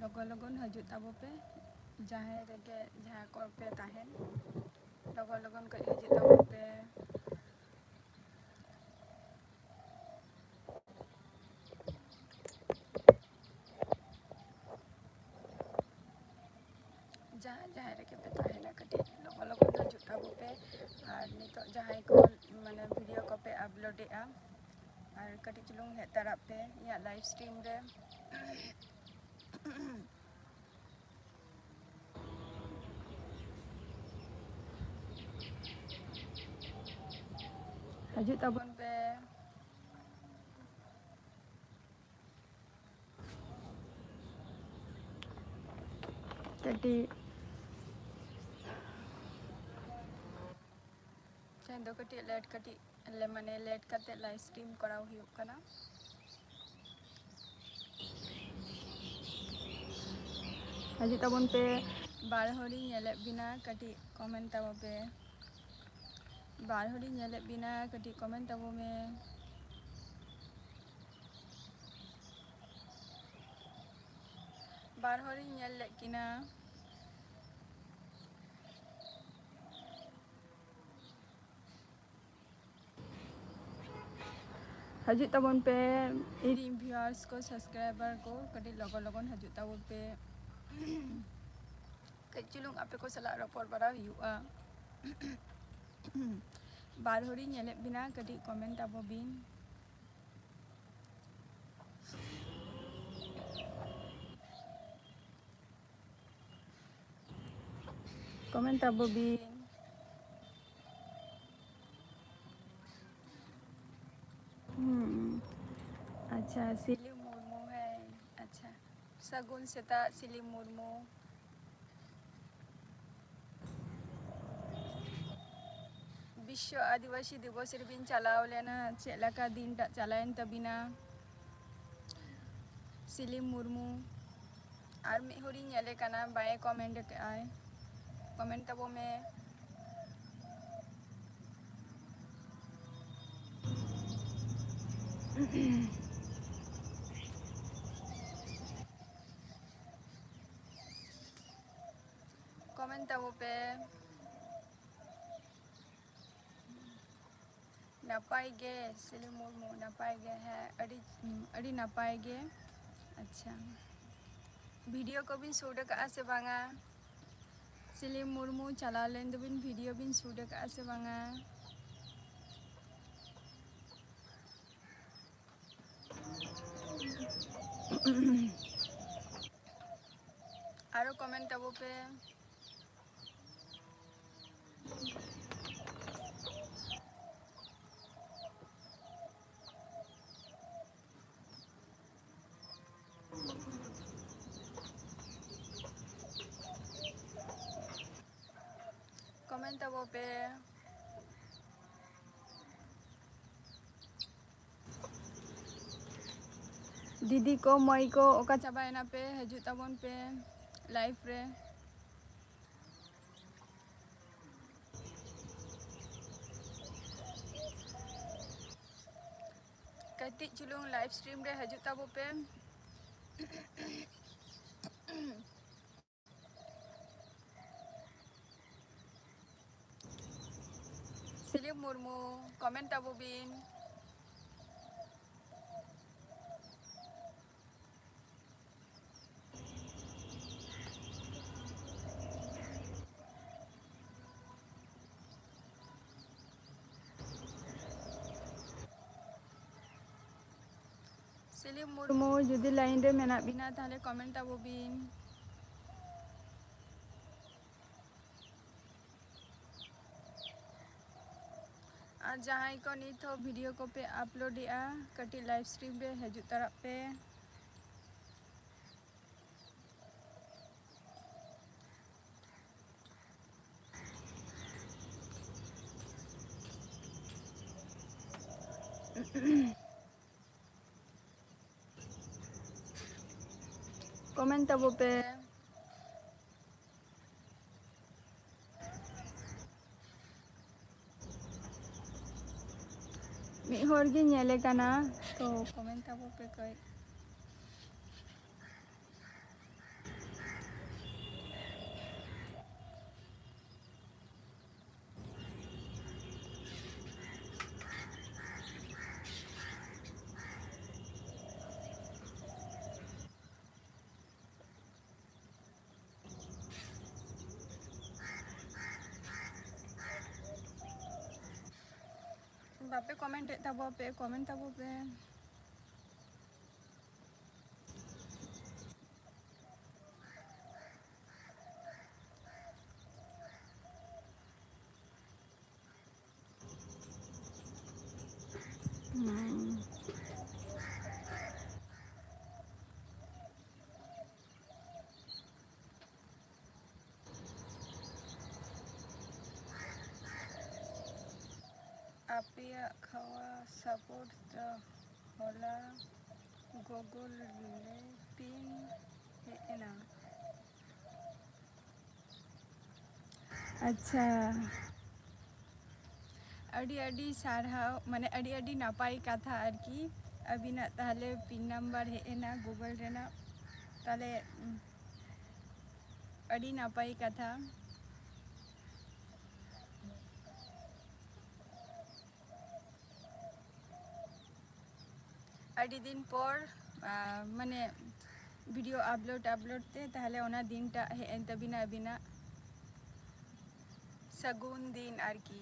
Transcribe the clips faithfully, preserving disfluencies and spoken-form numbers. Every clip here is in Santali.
ᱞᱚᱜᱚᱱ ᱞᱚᱜᱚᱱ ᱦᱤᱡᱩᱜ ᱛᱟᱵᱚ ᱯᱮ, ᱡᱟᱦᱟᱸᱭ ᱨᱮᱜᱮ ᱡᱟᱦᱟᱸ ᱠᱚᱨᱮ ᱯᱮ ᱛᱟᱦᱮᱱ, ᱞᱚᱜᱚᱱ ᱞᱚᱜᱚᱱ ᱠᱟᱹᱡ ᱦᱤᱡᱩᱜ ᱛᱟᱵᱚᱱ ᱯᱮ᱾ ᱡᱟᱦᱟᱸ ᱡᱟᱦᱟᱸ ᱨᱮᱜᱮ ᱯᱮ ᱛᱟᱦᱮᱱᱟ, ᱠᱟᱹᱴᱤᱡ ᱞᱚᱜᱚᱱ ᱞᱚᱜᱚᱱ ᱦᱤᱡᱩᱜ ᱛᱟᱵᱚ ᱯᱮ᱾ ᱟᱨ ᱱᱤᱛᱚᱜ ᱡᱟᱦᱟᱸᱭ ᱠᱚ ᱢᱟᱱᱮ ᱵᱷᱤᱰᱤᱭᱳ ᱠᱚᱯᱮ ᱟᱯᱞᱳᱰᱮᱜᱼᱟ, ᱟᱨ ᱠᱟᱹᱴᱤᱡ ᱪᱩᱞᱩᱝ ᱦᱮᱡ ᱛᱟᱨᱟᱜ ᱯᱮ ᱤᱧᱟᱹᱜ ᱞᱟᱭᱤᱵᱷ ᱥᱴᱨᱤᱢ ᱨᱮ᱾ ᱦᱤᱡᱩᱜ ᱛᱟᱵᱚᱱ ᱯᱮ᱾ ᱠᱟᱹᱴᱤᱡ ᱛᱮᱦᱮᱧ ᱫᱚ ᱠᱟᱹᱴᱤᱡ ᱞᱮᱴ, ᱠᱟᱹᱴᱤᱡ ᱞᱮ, ᱢᱟᱱᱮ ᱞᱮᱴ ᱠᱟᱛᱮ ᱞᱟᱭᱤᱵᱷ ᱥᱴᱨᱤᱢ ᱠᱚᱨᱟᱣ ᱦᱩᱭᱩᱜ ᱠᱟᱱᱟ᱾ ᱦᱤᱡᱩᱜ ᱛᱟᱵᱚᱱ ᱯᱮ, ᱵᱟᱨ ᱦᱚᱲᱤᱧ ᱧᱮᱞᱮᱫ ᱵᱤᱱᱟ, ᱠᱟᱹᱴᱤᱡ ᱠᱚᱢᱮᱱᱴ ᱛᱟᱵᱚ ᱯᱮ᱾ ᱵᱟᱨ ᱦᱚᱲᱤᱧ ᱧᱮᱞᱮᱫ ᱵᱤᱱᱟ, ᱠᱟᱹᱴᱤᱡ ᱠᱚᱢᱮᱱᱴ ᱛᱟᱵᱚ ᱢᱮ᱾ ᱵᱟᱨ ᱦᱚᱲᱤᱧ ᱧᱮᱞ ᱞᱮᱫ ᱠᱤᱱᱟ᱾ ᱦᱤᱡᱩᱜ ᱛᱟᱵᱚᱱ ᱯᱮ ᱤᱧᱨᱮᱱ ᱵᱷᱤᱭᱩᱣᱟᱨᱥ ᱠᱚ, ᱥᱟᱵᱥᱠᱨᱟᱭᱵᱟᱨ ᱠᱚ, ᱠᱟᱹᱴᱤᱡ ᱞᱚᱜᱚᱱ ᱞᱚᱜᱚᱱ ᱦᱤᱡᱩᱜ ᱛᱟᱵᱚᱱ ᱯᱮ᱾ ᱠᱟᱹᱡ ᱪᱩᱞᱩᱝ ᱟᱯᱮ ᱠᱚ ᱥᱟᱞᱟᱜ ᱨᱚᱯᱚᱲ ᱵᱟᱲᱟ ᱦᱩᱭᱩᱜᱼᱟ᱾ ᱵᱟᱨ ᱦᱚᱲᱤᱧ ᱧᱮᱞᱮᱫ ᱵᱤᱱᱟ, ᱠᱟᱹᱴᱤᱡ ᱠᱚᱢᱮᱱᱴ ᱟᱵᱚ ᱵᱤᱱ᱾ ᱠᱚᱢᱮᱱᱴ ᱟᱵᱚ ᱵᱤᱱ᱾ ᱦᱩᱸ, ᱟᱪᱪᱷᱟ, ᱥᱤᱞᱤ ᱢᱩᱨᱢᱩ, ᱦᱮᱸ, ᱟᱪᱪᱷᱟ᱾ ᱥᱟᱹᱜᱩᱱ ᱥᱮᱛᱟᱜ, ᱥᱤᱞᱤ ᱢᱩᱨᱢᱩ᱾ ᱵᱤᱥᱥᱚ ᱟᱹᱫᱤᱵᱟᱹᱥᱤ ᱫᱤᱵᱚᱥ ᱨᱮᱵᱤᱱ ᱪᱟᱞᱟᱣ ᱞᱮᱱᱟ, ᱪᱮᱫ ᱞᱮᱠᱟ ᱫᱤᱱᱴᱟᱜ ᱪᱟᱞᱟᱣᱮᱱ ᱛᱟᱵᱤᱱᱟ? ᱥᱤᱞᱤ ᱢᱩᱨᱢᱩ᱾ ᱟᱨ ᱢᱤᱫ ᱦᱚᱲᱤᱧ ᱧᱮᱞᱮ ᱠᱟᱱᱟ, ᱵᱟᱭ ᱠᱚᱢᱮᱱᱴ ᱟᱠᱟᱫᱼᱟᱭ᱾ ᱠᱚᱢᱮᱱᱴ ᱛᱟᱵᱚ ᱢᱮ᱾ ᱢᱮᱱ ᱛᱟᱵᱚ ᱯᱮ᱾ ᱱᱟᱯᱟᱭ ᱜᱮ, ᱥᱤᱞᱤ ᱢᱩᱨᱢᱩ, ᱱᱟᱯᱟᱭ ᱜᱮ᱾ ᱦᱮᱸ, ᱟᱹᱰᱤ, ᱟᱹᱰᱤ ᱱᱟᱯᱟᱭ ᱜᱮ᱾ ᱟᱪᱪᱷᱟ, ᱵᱷᱤᱰᱤᱭᱳ ᱠᱚᱵᱤᱱ ᱥᱩᱴ ᱟᱠᱟᱫᱼᱟ ᱥᱮ ᱵᱟᱝᱟ? ᱥᱤᱞᱤ ᱢᱩᱨᱢᱩ, ᱪᱟᱞᱟᱣ ᱞᱮᱱ ᱫᱚᱵᱤᱱ, ᱵᱷᱤᱰᱤᱭᱳ ᱵᱤᱱ ᱥᱩᱴ ᱟᱠᱟᱫᱼᱟ ᱥᱮ ᱵᱟᱝᱟ? ᱟᱨᱚ ᱠᱚᱢᱮᱱᱴ ᱛᱟᱵᱚ ᱯᱮ᱾ ᱠᱚᱢᱮᱱᱴ ᱛᱟᱵᱚ ᱯᱮ᱾ ᱫᱤᱫᱤ ᱠᱚ, ᱢᱟᱹᱭ ᱠᱚ, ᱚᱠᱟ ᱪᱟᱵᱟᱭᱮᱱᱟ ᱯᱮ? ᱦᱤᱡᱩᱜ ᱛᱟᱵᱚᱱ ᱯᱮ ᱞᱟᱭᱤᱵᱷ ᱨᱮ᱾ ᱠᱟᱹᱴᱤᱡ ᱪᱩᱞᱩᱝ ᱞᱟᱭᱤᱵᱷ ᱥᱴᱨᱤᱢ ᱨᱮ ᱦᱤᱡᱩᱜ ᱛᱟᱵᱚ ᱯᱮ᱾ ᱥᱤᱞᱤᱢ ᱢᱩᱨᱢᱩ, ᱠᱚᱢᱮᱱᱴ ᱛᱟᱵᱚ ᱵᱤᱱ᱾ ᱥᱤᱞᱤᱢ ᱢᱩᱨᱢᱩ, ᱡᱩᱫᱤ ᱞᱟᱭᱤᱱ ᱨᱮ ᱢᱮᱱᱟᱜ ᱵᱤᱱᱟ, ᱛᱟᱦᱞᱮ ᱠᱚᱢᱮᱱᱴ ᱛᱟᱵᱚ ᱵᱤᱱ᱾ ᱟᱨ ᱡᱟᱦᱟᱸᱭ ᱠᱚ ᱱᱤᱛ ᱦᱚᱸ ᱵᱷᱤᱰᱤᱭᱳ ᱠᱚᱯᱮ ᱟᱯᱞᱳᱰᱮᱜᱼᱟ, ᱠᱟᱹᱴᱤᱡ ᱞᱟᱭᱤᱵᱷ ᱥᱴᱨᱤᱢ ᱨᱮ ᱦᱤᱡᱩᱜ ᱛᱟᱨᱟᱜ ᱯᱮ᱾ ᱠᱚᱢᱮᱱᱴ ᱛᱟᱵᱚ ᱯᱮ᱾ ᱢᱤᱫ ᱦᱚᱲ ᱜᱮ ᱧᱮᱞᱮ ᱠᱟᱱᱟ, ᱛᱚ ᱠᱚᱢᱮᱱᱴ ᱛᱟᱵᱚ ᱯᱮ ᱠᱟᱹᱡ᱾ ᱵᱟᱯᱮ ᱠᱚᱢᱮᱱᱴ ᱮᱫ ᱛᱟᱵᱚ ᱯᱮ, ᱠᱚᱢᱮᱱᱴ ᱛᱟᱵᱚ ᱯᱮ᱾ ᱦᱩᱸ᱾ ᱟᱯᱮᱭᱟᱜ ᱠᱷᱟᱣᱟ ᱥᱟᱯᱳᱨᱴ ᱫᱚ ᱦᱚᱞᱟ ᱜᱩᱜᱩᱞ ᱨᱮ ᱯᱤᱱ ᱦᱮᱡ ᱮᱱᱟ᱾ ᱟᱪᱪᱷᱟ, ᱟᱹᱰᱤ ᱟᱹᱰᱤ ᱥᱟᱨᱦᱟᱣ, ᱢᱟᱱᱮ ᱟᱹᱰᱤ ᱟᱹᱰᱤ ᱱᱟᱯᱟᱭ ᱠᱟᱛᱷᱟ ᱟᱨᱠᱤ᱾ ᱟᱹᱵᱤᱱᱟᱜ ᱛᱟᱦᱞᱮ ᱯᱤᱱ ᱱᱟᱢᱵᱟᱨ ᱦᱮᱡ ᱮᱱᱟ ᱜᱩᱜᱩᱞ ᱨᱮᱱᱟᱜ, ᱛᱟᱦᱞᱮ ᱟᱹᱰᱤ ᱱᱟᱯᱟᱭ ᱠᱟᱛᱷᱟ᱾ ᱟᱹᱰᱤ ᱫᱤᱱ ᱯᱚᱨ, ᱟᱨ, ᱢᱟᱱᱮ, ᱵᱷᱤᱰᱤᱭᱳ ᱟᱯᱞᱳᱰ, ᱟᱯᱞᱳᱰ ᱛᱮ, ᱛᱟᱦᱞᱮ ᱚᱱᱟ ᱫᱤᱱᱴᱟᱜ ᱦᱮᱡ ᱮᱱ ᱛᱟᱵᱤᱱᱟ ᱟᱹᱵᱤᱱᱟᱜ ᱥᱟᱹᱜᱩᱱ ᱫᱤᱱ ᱟᱨᱠᱤ᱾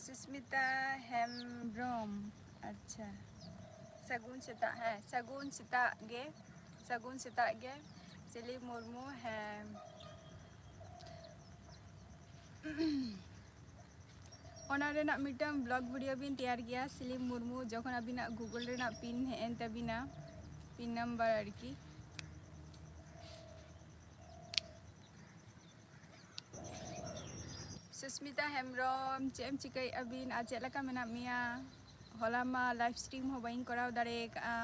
ᱥᱩᱥᱢᱤᱛᱟ ᱦᱮᱢᱵᱨᱚᱢ, ᱟᱪᱪᱷᱟ, ᱥᱟᱹᱜᱩᱱ ᱥᱮᱛᱟᱜ, ᱦᱮᱸ, ᱥᱟᱹᱜᱩᱱ ᱥᱮᱛᱟᱜ ᱜᱮ, ᱥᱟᱹᱜᱩᱱ ᱥᱮᱛᱟᱜ ᱜᱮ᱾ ᱥᱤᱞᱤ ᱢᱩᱨᱢᱩ, ᱦᱮᱸ, ᱚᱱᱟ ᱨᱮᱱᱟᱜ ᱢᱤᱫᱴᱟᱝ ᱵᱞᱚᱜ ᱵᱷᱤᱰᱤᱭᱳ ᱵᱤᱱ ᱛᱮᱭᱟᱨ ᱜᱮᱭᱟ, ᱥᱤᱞᱤᱢ ᱢᱩᱨᱢᱩ, ᱡᱚᱠᱷᱚᱱ ᱟᱹᱵᱤᱱᱟᱜ ᱜᱩᱜᱩᱞ ᱨᱮᱱᱟᱜ ᱯᱤᱱ ᱦᱮᱡ ᱮᱱ ᱛᱟᱹᱵᱤᱱᱟ, ᱯᱤᱱ ᱱᱟᱢᱵᱟᱨ ᱟᱨᱠᱤ᱾ ᱥᱩᱥᱢᱤᱛᱟ ᱦᱮᱢᱵᱨᱚᱢ, ᱪᱮᱫ ᱮᱢ ᱪᱤᱠᱟᱹᱭᱮᱫᱼᱟ ᱵᱤᱱ ᱟᱨ ᱪᱮᱫ ᱞᱮᱠᱟ ᱢᱮᱱᱟᱜ ᱢᱮᱭᱟ? ᱦᱚᱞᱟ ᱢᱟ ᱞᱟᱭᱤᱵᱷ ᱥᱴᱨᱤᱢ ᱦᱚᱸ ᱵᱟᱹᱧ ᱠᱚᱨᱟᱣ ᱫᱟᱲᱮ ᱟᱠᱟᱫᱼᱟ᱾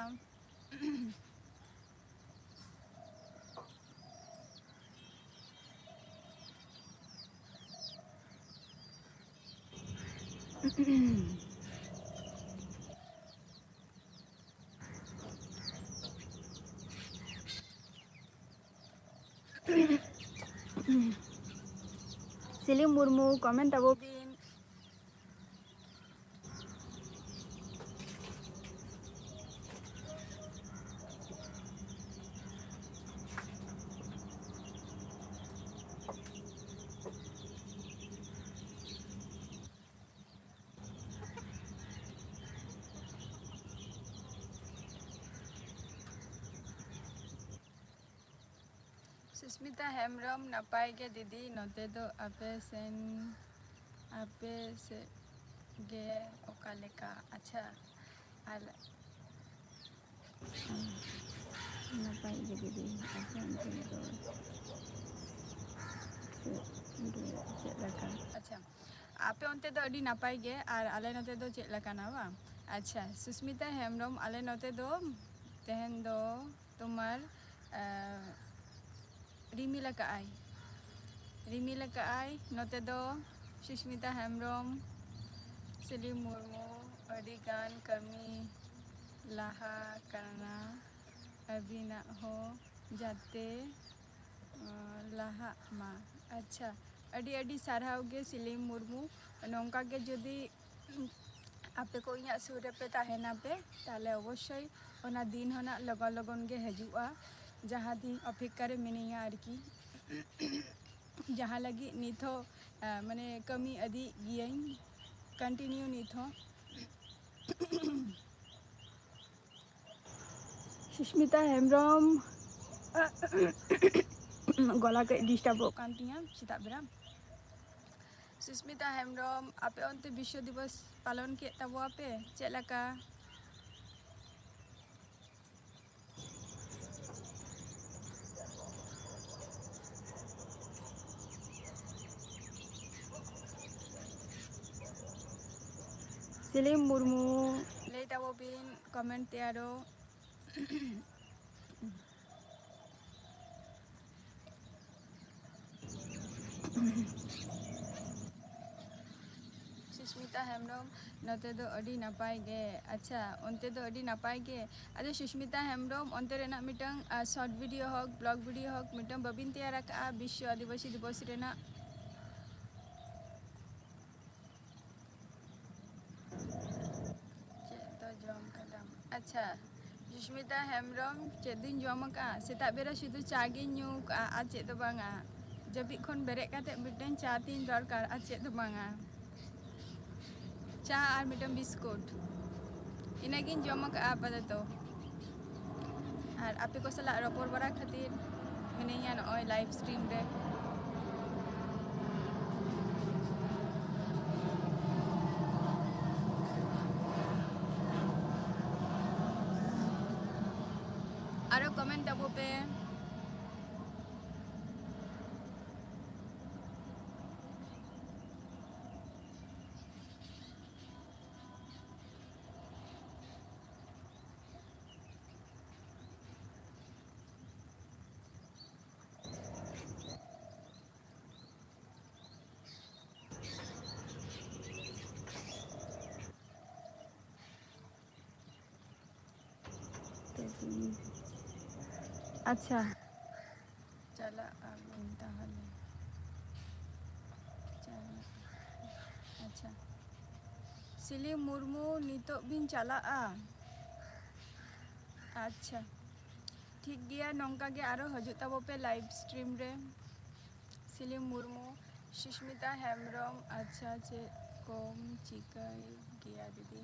ᱥᱤᱞᱤᱢ ᱢᱩᱨᱢᱩ, ᱠᱚᱢᱮᱱᱴ ᱛᱟᱵᱚ ᱵᱤᱱ᱾ ᱥᱩᱥᱢᱤᱛᱟ ᱦᱮᱢᱵᱨᱚᱢ, ᱱᱟᱯᱟᱭ ᱜᱮ ᱫᱤᱫᱤ, ᱱᱚᱛᱮ ᱫᱚ ᱟᱯᱮ ᱥᱮᱱ, ᱟᱯᱮ ᱥᱮᱫ ᱜᱮ ᱚᱠᱟ ᱞᱮᱠᱟ? ᱟᱪᱪᱷᱟ, ᱟᱨ ᱱᱟᱯᱟᱭ ᱜᱮ ᱫᱤᱫᱤ, ᱟᱯᱮ ᱚᱱᱛᱮ ᱫᱚ ᱪᱮᱫ, ᱪᱮᱫ ᱞᱮᱠᱟ? ᱟᱪᱪᱷᱟ, ᱟᱯᱮ ᱚᱱᱛᱮ ᱫᱚ ᱟᱹᱰᱤ ᱱᱟᱯᱟᱭ ᱜᱮ, ᱟᱨ ᱟᱞᱮ ᱱᱚᱛᱮ ᱫᱚ ᱪᱮᱫ ᱞᱮᱠᱟᱱᱟ ᱵᱟᱝ? ᱟᱪᱪᱷᱟ, ᱥᱩᱥᱢᱤᱛᱟ ᱦᱮᱢᱵᱨᱚᱢ, ᱟᱞᱮ ᱱᱚᱛᱮ ᱫᱚ ᱛᱮᱦᱮᱧ ᱫᱚ ᱛᱳᱢᱟᱨ, ᱟᱸ, ᱨᱤᱢᱤᱞ ᱟᱠᱟᱜᱼᱟᱭ, ᱨᱤᱢᱤᱞ ᱟᱠᱟᱜᱼᱟᱭ ᱱᱚᱛᱮ ᱫᱚ᱾ ᱥᱩᱥᱢᱤᱛᱟ ᱦᱮᱢᱵᱨᱚᱢ, ᱥᱤᱞᱤ ᱢᱩᱨᱢᱩ, ᱟᱹᱰᱤ ᱜᱟᱱ ᱠᱟᱹᱢᱤ ᱞᱟᱦᱟ ᱠᱟᱱᱟ, ᱟᱹᱵᱤᱱᱟᱜ ᱦᱚᱸ ᱡᱟᱛᱮ, ᱟᱸ, ᱞᱟᱦᱟᱜ ᱢᱟ᱾ ᱟᱪᱪᱷᱟ, ᱟᱹᱰᱤ ᱟᱹᱰᱤ ᱥᱟᱨᱦᱟᱣ ᱜᱮ ᱥᱤᱞᱤᱢ ᱢᱩᱨᱢᱩ, ᱱᱚᱝᱠᱟ ᱜᱮ ᱡᱩᱫᱤ ᱟᱯᱮ ᱠᱚ ᱤᱧᱟᱹᱜ ᱥᱩᱨ ᱨᱮᱯᱮ ᱛᱟᱦᱮᱱᱟ ᱯᱮ, ᱛᱟᱦᱞᱮ ᱚᱵᱚᱥᱥᱳᱭ ᱚᱱᱟ ᱫᱤᱱ ᱦᱚᱸ ᱱᱟᱜ ᱞᱚᱜᱚᱱ ᱞᱚᱜᱚᱱ ᱜᱮ ᱦᱤᱡᱩᱜᱼᱟ, ᱡᱟᱦᱟᱸ ᱫᱤᱱ ᱚᱯᱮᱠᱠᱷᱟ ᱨᱮ ᱢᱤᱱᱟᱹᱧᱟ ᱟᱨᱠᱤ᱾ ᱡᱟᱦᱟᱸ ᱞᱟᱹᱜᱤᱫ ᱱᱤᱛ ᱦᱚᱸ, ᱟᱸ, ᱢᱟᱱᱮ ᱠᱟᱹᱢᱤ ᱤᱫᱤᱭᱮᱫ ᱜᱤᱭᱟᱹᱧ, continue ᱱᱤᱛ ᱦᱚᱸ᱾ ᱥᱩᱥᱢᱤᱛᱟ ᱦᱮᱢᱵᱨᱚᱢ, ᱜᱚᱞᱟ ᱠᱟᱹᱡ ᱰᱤᱥᱴᱟᱵᱚᱜ ᱠᱟᱱ ᱛᱤᱧᱟᱹ ᱥᱮᱛᱟᱜ ᱵᱮᱲᱟ᱾ ᱥᱩᱥᱢᱤᱛᱟ ᱦᱮᱢᱵᱨᱚᱢ, ᱟᱯᱮ ᱚᱱᱛᱮ ᱵᱤᱥᱥᱚ ᱫᱤᱵᱚᱥ ᱯᱟᱞᱚᱱ ᱠᱮᱫ ᱛᱟᱵᱚᱣᱟᱯᱮ, ᱪᱮᱫ ᱞᱮᱠᱟ? ᱥᱤᱞᱤᱢ ᱢᱩᱨᱢᱩ, ᱞᱟᱹᱭ ᱛᱟᱵᱚ ᱵᱤᱱ comment ᱛᱮ ᱟᱨᱚ᱾ ᱥᱩᱥᱢᱤᱛᱟ ᱦᱮᱢᱵᱨᱚᱢ, ᱱᱚᱛᱮ ᱫᱚ ᱟᱹᱰᱤ ᱱᱟᱯᱟᱭ ᱜᱮ᱾ ᱟᱪᱪᱷᱟ, ᱚᱱᱛᱮ ᱫᱚ ᱟᱹᱰᱤ ᱱᱟᱯᱟᱭ ᱜᱮ᱾ ᱟᱪᱪᱷᱟ, ᱥᱩᱥᱢᱤᱛᱟ ᱦᱮᱢᱵᱨᱚᱢ, ᱚᱱᱛᱮ ᱨᱮᱱᱟᱜ ᱢᱤᱫᱴᱟᱝ, ᱟ, short video ᱦᱳᱠ, vlog video ᱦᱳᱠ, ᱢᱤᱫᱴᱟᱝ ᱵᱟᱹᱵᱤᱱ ᱛᱮᱭᱟᱨ ᱟᱠᱟᱫᱼᱟ ᱵᱤᱥᱥᱚ ᱟᱹᱫᱤᱵᱟᱹᱥᱤ ᱫᱤᱵᱚᱥ ᱨᱮᱱᱟᱜ? ᱪᱮᱫ ᱫᱚ ᱡᱚᱢ ᱠᱟᱫᱟᱢ? ᱟᱪᱪᱷᱟ, ᱥᱩᱥᱢᱤᱛᱟ ᱦᱮᱢᱵᱨᱚᱢ, ᱪᱮᱫ ᱫᱩᱧ ᱡᱚᱢ ᱟᱠᱟᱫᱼᱟ? ᱥᱮᱛᱟᱜ ᱵᱮᱨᱟ ᱥᱩᱫᱷᱩ ᱪᱟ ᱜᱤᱧ ᱧᱩ ᱠᱟᱜᱼᱟ, ᱟᱨ ᱪᱮᱫ ᱫᱚ ᱵᱟᱝᱟ᱾ ᱡᱟᱹᱯᱤᱫ ᱠᱷᱚᱱ ᱵᱮᱨᱮᱫ ᱠᱟᱛᱮ ᱢᱤᱫᱴᱟᱝ ᱪᱟ ᱛᱤᱧ ᱫᱚᱨᱠᱟᱨ, ᱟᱨ ᱪᱮᱫ ᱫᱚ ᱵᱟᱝᱟ᱾ ᱪᱟ ᱟᱨ ᱢᱤᱫᱴᱟᱝ ᱵᱤᱥᱠᱩᱴ, ᱤᱱᱟᱹᱜᱤᱧ ᱡᱚᱢ ᱟᱠᱟᱫᱼᱟ ᱟᱯᱟᱛᱚᱛᱚ᱾ ᱟᱨ ᱟᱯᱮ ᱠᱚ ᱥᱟᱞᱟᱜ ᱨᱚᱯᱚᱲ ᱵᱟᱲᱟ ᱠᱷᱟᱹᱛᱤᱨ ᱢᱤᱱᱟᱹᱧᱟ ᱱᱚᱜᱼᱚᱭ live stream ᱨᱮ᱾ ᱟᱨᱚ comment ᱛᱟᱵᱚ ᱯᱮ᱾ ᱟᱪᱪᱷᱟ᱾ ᱪᱟᱞᱟᱜ ᱟᱵᱤᱱ ᱛᱟᱦᱚᱞᱮ? ᱪᱟᱞᱟᱜ᱾ ᱟᱪᱪᱷᱟ᱾ ᱥᱤᱞᱤ ᱢᱩᱨᱢᱩ, ᱱᱤᱛᱚᱜ ᱵᱤᱱ ᱪᱟᱞᱟᱜᱼᱟ? ᱟᱪᱪᱷᱟ, ᱴᱷᱤᱠ ᱜᱮᱭᱟ, ᱱᱚᱝᱠᱟ ᱜᱮ ᱟᱨᱚ ᱦᱤᱡᱩᱜ ᱛᱟᱵᱚ ᱯᱮ live stream ᱨᱮ᱾ ᱥᱤᱞᱤ ᱢᱩᱨᱢᱩ, ᱥᱩᱥᱢᱤᱛᱟ ᱦᱮᱢᱵᱨᱚᱢ, ᱟᱪᱪᱷᱟ, ᱪᱮᱫ ᱠᱚᱢ ᱪᱤᱠᱟᱹᱭ ᱜᱮᱭᱟ ᱫᱤᱫᱤ?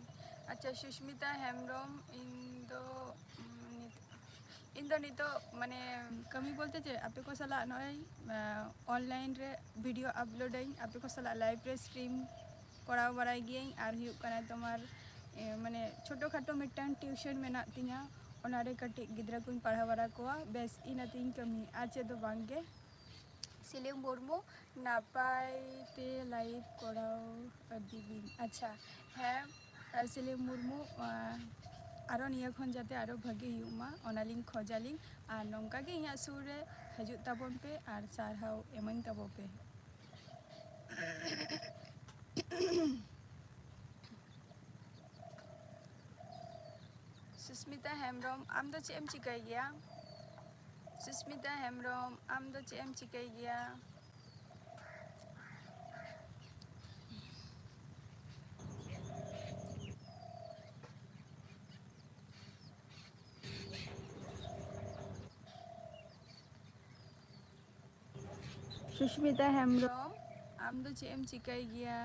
ᱟᱪᱪᱷᱟ, ᱥᱩᱥᱢᱤᱛᱟ ᱦᱮᱢᱵᱨᱚᱢ, ᱤᱧ ᱫᱚ, ᱩᱢ, ᱱᱤᱛ-, ᱤᱧ ᱫᱚ ᱱᱤᱛᱚᱜ ᱢᱟᱱᱮ ᱠᱟᱹᱢᱤ ᱵᱚᱞᱛᱮ ᱪᱮᱫ, ᱟᱯᱮ ᱠᱚ ᱥᱟᱞᱟᱜ ᱱᱚᱜᱼᱚᱭ, ᱟ, online ᱨᱮ video upload ᱟᱹᱧ, ᱟᱯᱮ ᱠᱚ ᱥᱟᱞᱟᱜ live ᱨᱮ stream ᱠᱚᱨᱟᱣ ᱵᱟᱲᱟᱭ ᱜᱤᱭᱟᱹᱧ᱾ ᱟᱨ ᱦᱩᱭᱩᱜ ᱠᱟᱱᱟ ᱛᱳᱢᱟᱨ, ᱮ, ᱢᱟᱱᱮ ᱪᱷᱳᱴᱳ ᱠᱷᱟᱴᱳ ᱢᱤᱫᱴᱟᱝ tuition ᱢᱮᱱᱟᱜ ᱛᱤᱧᱟ, ᱚᱱᱟ ᱨᱮ ᱠᱟᱹᱴᱤᱡ ᱜᱤᱫᱽᱨᱟᱹ ᱠᱚᱧ ᱯᱟᱲᱦᱟᱣ ᱵᱟᱲᱟ ᱠᱚᱣᱟ᱾ ᱵᱮᱥ, ᱤᱱᱟᱹᱛᱤᱧ ᱠᱟᱹᱢᱤ, ᱟᱨ ᱪᱮᱫ ᱫᱚ ᱵᱟᱝ ᱜᱮ᱾ ᱥᱤᱞᱤ ᱢᱩᱨᱢᱩ, ᱱᱟᱯᱟᱭ ᱛᱮ live ᱠᱚᱨᱟᱣ ᱤᱫᱤ ᱵᱤᱱ᱾ ᱟᱪᱪᱷᱟ, ᱦᱮᱸ, ᱥᱤᱞᱤ ᱢᱩᱨᱢᱩ, ᱟ, ᱟᱨᱚ ᱱᱤᱭᱟᱹ ᱠᱷᱚᱱ ᱡᱟᱛᱮ ᱟᱨᱚ ᱵᱷᱟᱜᱮ ᱦᱩᱭᱩᱜ ᱢᱟ, ᱚᱱᱟᱞᱤᱧ ᱠᱷᱚᱡᱟᱞᱤᱧ᱾ ᱟᱨ ᱱᱚᱝᱠᱟ ᱜᱮ ᱤᱧᱟᱹᱜ ᱥᱩᱨ ᱨᱮ ᱦᱤᱡᱩᱜ ᱛᱟᱵᱚᱱ ᱯᱮ ᱟᱨ ᱥᱟᱨᱦᱟᱣ ᱮᱢᱟᱹᱧ ᱛᱟᱵᱚ ᱯᱮ᱾ ᱥᱩᱥᱢᱤᱛᱟ ᱦᱮᱢᱵᱨᱚᱢ, ᱟᱢ ᱫᱚ ᱪᱮᱫ ᱮᱢ ᱪᱤᱠᱟᱹᱭ ᱜᱮᱭᱟ? ᱥᱩᱥᱢᱤᱛᱟ ᱦᱮᱢᱵᱨᱚᱢ, ᱟᱢ ᱫᱚ ᱪᱮᱫ ᱮᱢ ᱪᱤᱠᱟᱹᱭ ᱜᱮᱭᱟ? ᱥᱩᱥᱢᱤᱛᱟ ᱦᱮᱢᱵᱨᱚᱢ, ᱟᱢ ᱫᱚ ᱪᱮᱫ ᱮᱢ ᱪᱤᱠᱟᱹᱭ ᱜᱮᱭᱟ?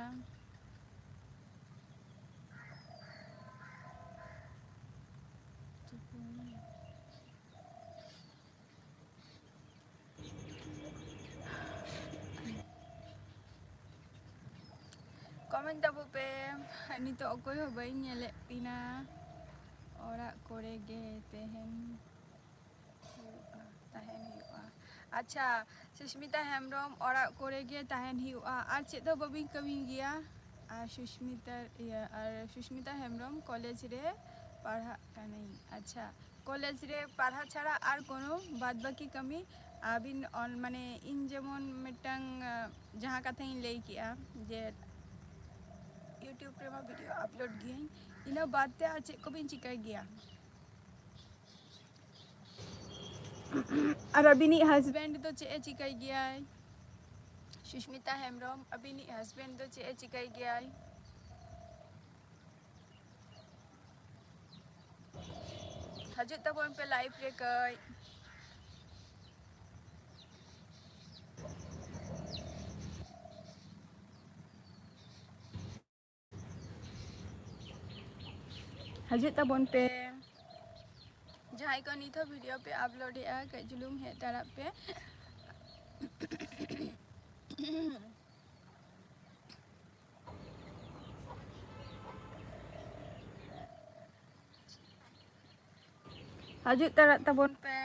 ᱠᱚᱢᱮᱱᱴ ᱛᱟᱵᱚ ᱯᱮ᱾ ᱱᱤᱛᱚᱜ ᱚᱠᱚᱭ ᱦᱚᱸ ᱵᱟᱹᱧ ᱧᱮᱞᱮᱫ ᱯᱮᱱᱟ᱾ ᱚᱲᱟᱜ ᱠᱚᱨᱮ ᱜᱮ ᱛᱟᱦᱮᱱ ᱦᱩᱭᱩᱜᱼᱟ, ᱛᱟᱦᱮᱱ ᱦᱩᱭᱩᱜᱼᱟ᱾ ᱟᱪᱪᱷᱟ, ᱥᱩᱥᱢᱤᱛᱟ ᱦᱮᱢᱵᱨᱚᱢ, ᱚᱲᱟᱜ ᱠᱚᱨᱮ ᱜᱮ ᱛᱟᱦᱮᱱ ᱦᱩᱭᱩᱜᱼᱟ, ᱟᱨ ᱪᱮᱫ ᱦᱚᱸ ᱵᱟᱹᱵᱤᱱ ᱠᱟᱹᱢᱤ ᱜᱮᱭᱟ? ᱟᱨ ᱥᱩᱥᱢᱤᱛᱟ, ᱤᱭᱟᱹ, ᱟᱨ ᱥᱩᱥᱢᱤᱛᱟ ᱦᱮᱢᱵᱨᱚᱢ, ᱠᱚᱞᱮᱡᱽ ᱨᱮ ᱯᱟᱲᱦᱟᱜ ᱠᱟᱹᱱᱟᱹᱧ᱾ ᱟᱪᱪᱷᱟ, ᱠᱚᱞᱮᱡᱽ ᱨᱮ ᱯᱟᱲᱦᱟᱜ ᱪᱷᱟᱲᱟ ᱟᱨ ᱠᱳᱱᱳ ᱵᱟᱫ ᱵᱟᱹᱠᱤ ᱠᱟᱹᱢᱤ ᱟᱹᱵᱤᱱ ᱚᱱ-, ᱢᱟᱱᱮ ᱤᱧ ᱡᱮᱢᱚᱱ ᱢᱤᱫᱴᱟᱝ, ᱟᱸ, ᱡᱟᱦᱟᱸ ᱠᱟᱛᱷᱟᱧ ᱞᱟᱹᱭ ᱠᱮᱜᱼᱟ ᱡᱮ YouTube ᱨᱮᱢᱟ ᱵᱷᱤᱰᱤᱭᱳ ᱟᱯᱞᱳᱰ ᱜᱤᱭᱟᱹᱧ, ᱤᱱᱟᱹ ᱵᱟᱫ ᱛᱮ ᱟᱨ ᱪᱮᱫ ᱠᱚᱵᱤᱱ ᱪᱤᱠᱟᱹᱭ ᱜᱮᱭᱟ? ᱟᱨ ᱟᱹᱵᱤᱱᱤᱡ ᱦᱟᱥᱵᱮᱱᱰ ᱫᱚ ᱪᱮᱫ ᱮ ᱪᱤᱠᱟᱹᱭ ᱜᱮᱭᱟᱭ? ᱥᱩᱥᱢᱤᱛᱟ ᱦᱮᱢᱵᱨᱚᱢ, ᱟᱹᱵᱤᱱᱤᱡ ᱦᱟᱥᱵᱮᱱᱰ ᱫᱚ ᱪᱮᱫ ᱮ ᱪᱤᱠᱟᱹᱭ ᱜᱮᱭᱟᱭ? ᱦᱤᱡᱩᱜ ᱛᱟᱵᱚᱱ ᱯᱮ ᱞᱟᱭᱤᱵᱷ ᱨᱮ ᱠᱟᱹᱡ᱾ ᱦᱤᱡᱩᱜ ᱛᱟᱵᱚᱱ ᱯᱮ᱾ ᱡᱟᱦᱟᱸᱭ ᱠᱚ ᱱᱤᱛ ᱦᱚᱸ ᱵᱷᱤᱰᱤᱭᱳ ᱯᱮ ᱟᱯᱞᱳᱰ ᱮᱜᱼᱟ, ᱠᱟᱹᱡ ᱪᱩᱞᱩᱝ ᱦᱮᱡ ᱛᱟᱨᱟᱜ ᱯᱮ᱾ ᱦᱤᱡᱩᱜ ᱛᱟᱨᱟᱜ ᱛᱟᱵᱚᱱ ᱯᱮ᱾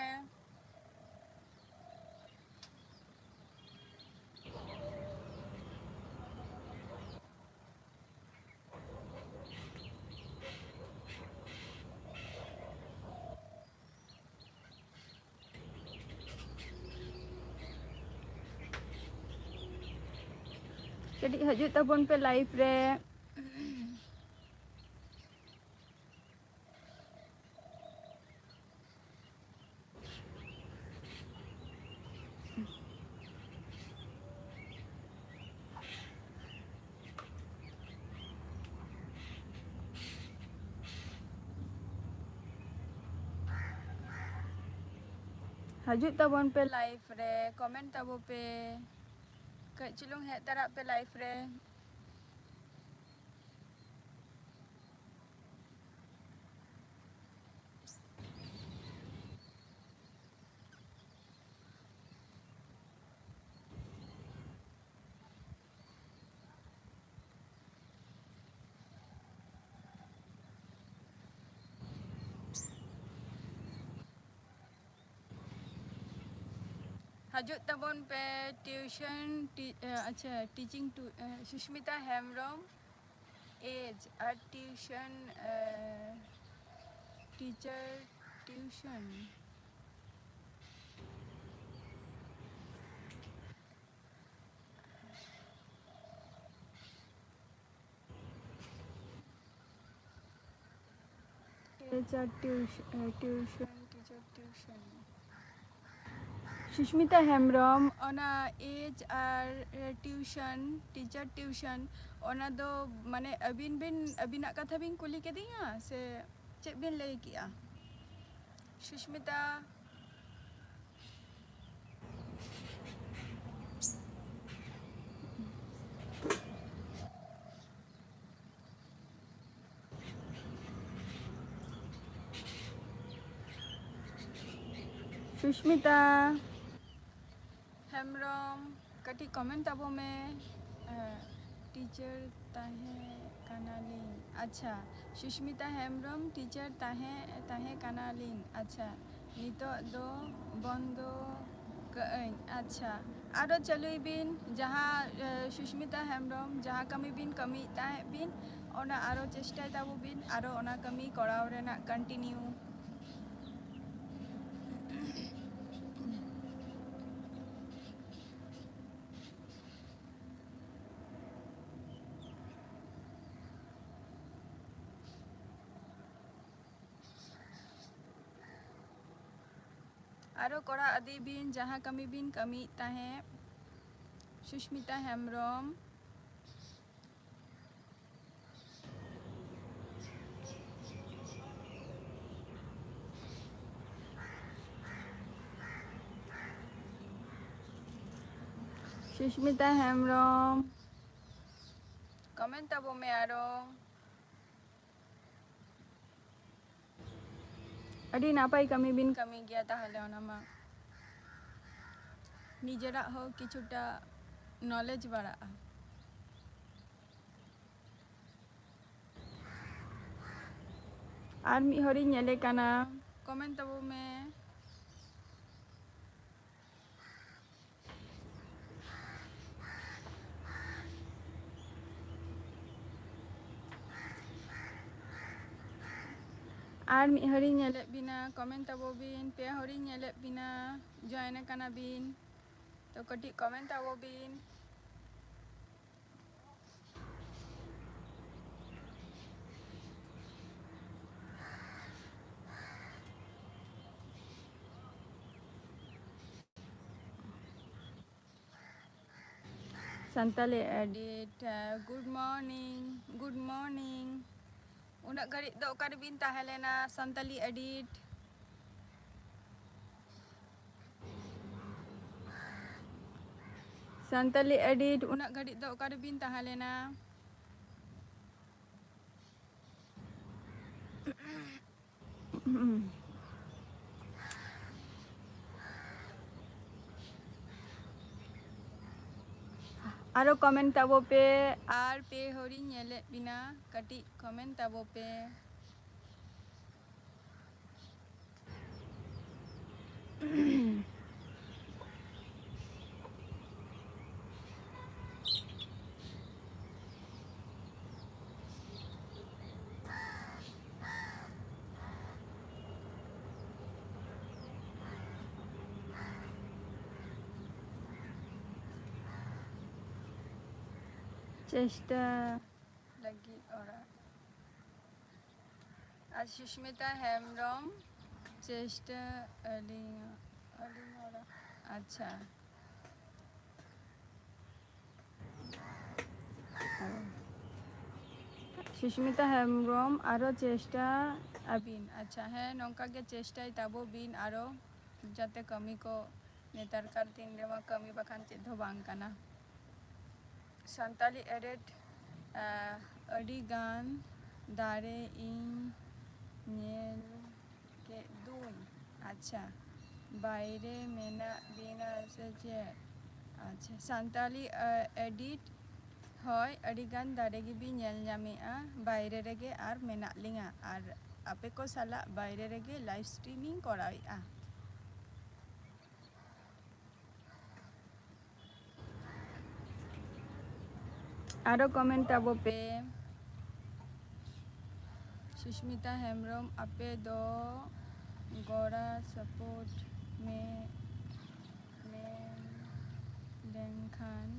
ᱠᱟᱹᱴᱤᱡ ᱦᱤᱡᱩᱜ ᱛᱟᱵᱚᱱ ᱯᱮ ᱞᱟᱭᱤᱵᱷ ᱨᱮ᱾ ᱦᱤᱡᱩᱜ ᱛᱟᱵᱚᱱ ᱯᱮ ᱞᱟᱭᱤᱵᱷ ᱨᱮ, ᱠᱚᱢᱮᱱᱴ ᱛᱟᱵᱚ ᱯᱮ, ᱠᱟᱹᱡ ᱪᱩᱞᱩᱝ ᱦᱮᱡ ᱛᱟᱨᱟᱜ ᱯᱮ ᱞᱟᱭᱤᱵᱷ ᱨᱮ᱾ ᱦᱤᱡᱩᱜ ᱛᱟᱵᱚᱱ ᱯᱮ tuition ᱴᱤ-, ᱮ, ᱟᱪᱪᱷᱟ, teaching to, A, Susmita Hembrom, age R tuition, A, teacher tuition᱾ Teacher tuition, tuition, teacher tuition। Susmita Hembrom, ᱚᱱᱟ age ᱟᱨ tuition, teacher tuition, ᱚᱱᱟ ᱫᱚ ᱢᱟᱱᱮ ᱟᱹᱵᱤᱱ ᱵᱤᱱ, ᱟᱹᱵᱤᱱᱟᱜ ᱠᱟᱛᱷᱟ ᱵᱤᱱ ᱠᱩᱞᱤ ᱠᱤᱫᱤᱧᱟ ᱥᱮ ᱪᱮᱫ ᱵᱤᱱ ᱞᱟᱹᱭ ᱠᱮᱜᱼᱟ? ᱥᱩᱥᱢᱤᱛᱟ᱾ ᱥᱩᱥᱢᱤᱛᱟ ᱦᱮᱢᱵᱨᱚᱢ, ᱠᱟᱹᱴᱤᱡ comment ᱛᱟᱵᱚ ᱢᱮ᱾ ᱮ, teacher ᱛᱟᱦᱮᱸ ᱠᱟᱱᱟᱞᱤᱧ᱾ ᱟᱪᱪᱷᱟ, ᱥᱩᱥᱢᱤᱛᱟ ᱦᱮᱢᱵᱨᱚᱢ, teacher ᱛᱟᱦᱮᱸ, ᱛᱟᱦᱮᱸ ᱠᱟᱱᱟᱞᱤᱧ᱾ ᱟᱪᱪᱷᱟ, ᱱᱤᱛᱚᱜ ᱫᱚ ᱵᱚᱱᱫᱚ ᱠᱟᱹᱜᱼᱟᱹᱧ᱾ ᱟᱪᱪᱷᱟ, ᱟᱨᱚ ᱪᱟᱹᱞᱩᱭ ᱵᱤᱱ, ᱡᱟᱦᱟᱸ, ᱮ, ᱥᱩᱥᱢᱤᱛᱟ ᱦᱮᱢᱵᱨᱚᱢ, ᱡᱟᱦᱟᱸ ᱠᱟᱹᱢᱤ ᱵᱤᱱ ᱠᱟᱹᱢᱤᱭᱮᱫ ᱛᱟᱦᱮᱸᱫ ᱵᱤᱱ, ᱚᱱᱟ ᱟᱨᱚ ᱪᱮᱥᱴᱟᱭ ᱛᱟᱵᱚ ᱵᱤᱱ, ᱟᱨᱚ ᱚᱱᱟ ᱠᱟᱹᱢᱤ ᱠᱚᱨᱟᱣ ᱨᱮᱱᱟᱜ continue᱾ ᱟᱨᱚ ᱠᱚᱨᱟᱣ ᱤᱫᱤ ᱵᱤᱱ ᱡᱟᱦᱟᱸ ᱠᱟᱹᱢᱤ ᱵᱤᱱ ᱠᱟᱹᱢᱤᱭᱮᱫ ᱛᱟᱦᱮᱸᱫ᱾ ᱥᱩᱥᱢᱤᱛᱟ ᱦᱮᱢᱵᱨᱚᱢ᱾ ᱥᱩᱥᱢᱤᱛᱟ ᱦᱮᱢᱵᱨᱚᱢ, comment ᱛᱟᱵᱚ ᱢᱮ ᱟᱨᱚ᱾ ᱟᱹᱰᱤ ᱱᱟᱯᱟᱭ ᱠᱟᱹᱢᱤ ᱵᱤᱱ ᱠᱟᱹᱢᱤ ᱜᱮᱭᱟ ᱛᱟᱦᱚᱞᱮ, ᱚᱱᱟ ᱢᱟ ᱱᱤᱡᱮᱨᱟᱜ ᱦᱚᱸ ᱠᱤᱪᱷᱩᱴᱟ knowledge ᱵᱟᱲᱟᱜᱼᱟ᱾ ᱟᱨ ᱢᱤᱫ ᱦᱚᱲᱤᱧ ᱧᱮᱞᱮ ᱠᱟᱱᱟ, comment ᱛᱟᱵᱚ ᱢᱮ᱾ ᱟᱨ ᱢᱤᱫ ᱦᱚᱲᱤᱧ ᱧᱮᱞᱮᱫ ᱵᱤᱱᱟ, comment ᱛᱟᱵᱚ ᱵᱤᱱ᱾ ᱯᱮ ᱦᱚᱲᱤᱧ ᱧᱮᱞᱮᱫ ᱵᱤᱱᱟ, join ᱟᱠᱟᱱᱟ ᱵᱤᱱ, ᱛᱚ ᱠᱟᱹᱴᱤᱡ comment ᱛᱟᱵᱚ ᱵᱤᱱ᱾ Santali Edit, uh, good morning, good morning. ᱩᱱᱟᱹᱜ ᱜᱷᱟᱹᱲᱤᱡ ᱫᱚ ᱚᱠᱟ ᱨᱮᱵᱤᱱ ᱛᱟᱦᱮᱸ ᱞᱮᱱᱟ, Santali Edit? Santali Edit, ᱩᱱᱟᱹᱜ ᱜᱷᱟᱹᱲᱤᱡ ᱫᱚ ᱚᱠᱟ ᱨᱮᱵᱤᱱ ᱛᱟᱦᱮᱸ ᱞᱮᱱᱟ? ᱟᱨᱚ comment ᱛᱟᱵᱚ ᱯᱮ, ᱟᱨ ᱯᱮ ᱦᱚᱲᱤᱧ ᱧᱮᱞᱮᱫ ᱵᱤᱱᱟ, ᱠᱟᱹᱴᱤᱡ comment ᱛᱟᱵᱚ ᱯᱮ᱾ ᱪᱮᱥᱴᱟ ᱞᱟᱹᱜᱤᱫ ᱚᱲᱟᱜ᱾ ᱟᱨ ᱥᱩᱥᱢᱤᱛᱟ ᱦᱮᱢᱵᱨᱚᱢ, ᱪᱮᱥᱴᱟ ᱟᱹᱞᱤᱧ, ᱟᱹᱞᱤᱧ ᱚᱲᱟᱜ᱾ ᱟᱪᱪᱷᱟ᱾ ᱥᱩᱥᱢᱤᱛᱟ ᱦᱮᱢᱵᱨᱚᱢ, ᱟᱨᱚ ᱪᱮᱥᱴᱟ ᱟᱹᱵᱤᱱ᱾ ᱟᱪᱪᱷᱟ, ᱦᱮᱸ, ᱱᱚᱝᱠᱟ ᱜᱮ ᱪᱮᱥᱴᱟᱭ ᱛᱟᱵᱚ ᱵᱤᱱ ᱟᱨᱚ, ᱡᱟᱛᱮ ᱠᱟᱹᱢᱤ ᱠᱚ ᱱᱮᱛᱟᱨ ᱠᱟᱨ ᱫᱤᱱ ᱨᱮᱢᱟ ᱠᱟᱹᱢᱤ ᱵᱟᱠᱷᱟᱱ ᱪᱮᱫ ᱦᱚᱸ ᱵᱟᱝ ᱠᱟᱱᱟ᱾ Santali Edit, ᱟᱹᱰᱤ ᱜᱟᱱ ᱫᱟᱨᱮ ᱤᱧ ᱧᱮᱞ ᱠᱮᱫ ᱫᱩᱧ᱾ ᱟᱪᱪᱷᱟ, ᱵᱟᱭᱨᱮ ᱢᱮᱱᱟᱜ ᱵᱤᱱᱟ ᱥᱮ ᱪᱮᱫ? ᱟᱪᱪᱷᱟ, Santali Edit, ᱦᱳᱭ, ᱟᱹᱰᱤ ᱜᱟᱱ ᱫᱟᱨᱮ ᱜᱮᱵᱤᱱ ᱧᱮᱞ ᱧᱟᱢᱮᱜᱼᱟ, ᱵᱟᱭᱨᱮ ᱨᱮᱜᱮ ᱟᱨ ᱢᱮᱱᱟᱜ ᱞᱤᱧᱟ, ᱟᱨ ᱟᱯᱮ ᱠᱚ ᱥᱟᱞᱟᱜ ᱵᱟᱭᱨᱮ ᱨᱮᱜᱮ live streaming ᱠᱚᱨᱟᱣᱮᱜᱼᱟ᱾ ᱟᱨᱚ comment ᱛᱟᱵᱚ ᱯᱮ᱾ ᱥᱩᱥᱢᱤᱛᱟ ᱦᱮᱢᱵᱨᱚᱢ, ᱟᱯᱮ ᱫᱚ ᱜᱚᱲᱟ ᱥᱟᱯᱳᱨᱴ ᱢᱮ, ᱢᱮᱱ ᱞᱮᱱᱠᱷᱟᱱ